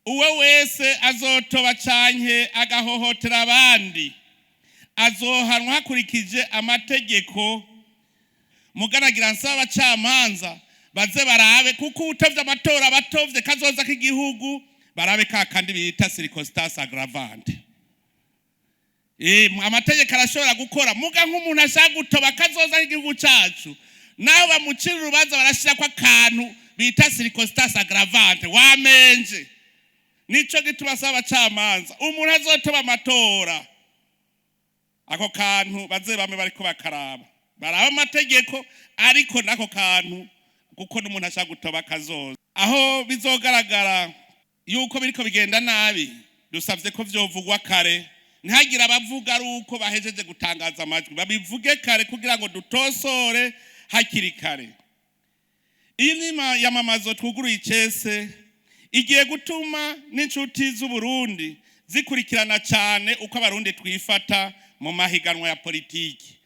Uwo wese azotoba canke agahohotera abandi azohanwa hakurikije amategeko. Muganagira nsaba abacamanza baze barabe, kuko uwutovye amatora abatovye kazoza k'igihugu, barabe ka kandi bita circonstance aggravante. Amategeko arashobora gukora, muga nk'umuntu ashaka gutoba kazoza k'igihugu cacu, naho bamucira urubanza barashirako akantu bita circonstance aggravante, wamenje. Nico gituma asaba abacamanza, umuntu azotoba amatora, ako kantu baze bame bariko bakaraba, baraba amategeko, ariko nako kantu, kuko n'umuntu ashaka gutoba kazoza. Aho bizogaragara yuko biriko bigenda nabi, dusavye ko vyovugwa kare, ntihagire abavuga ari uko bahejeje gutangaza amajwi, babivuge kare kugira ngo dutosore hakiri kare. Iyi nyima yamamazo twuguruye icese igiye gutuma n'inshuti z'Uburundi zikurikirana cyane uko Abarundi twifata mu mahiganwa ya politiki.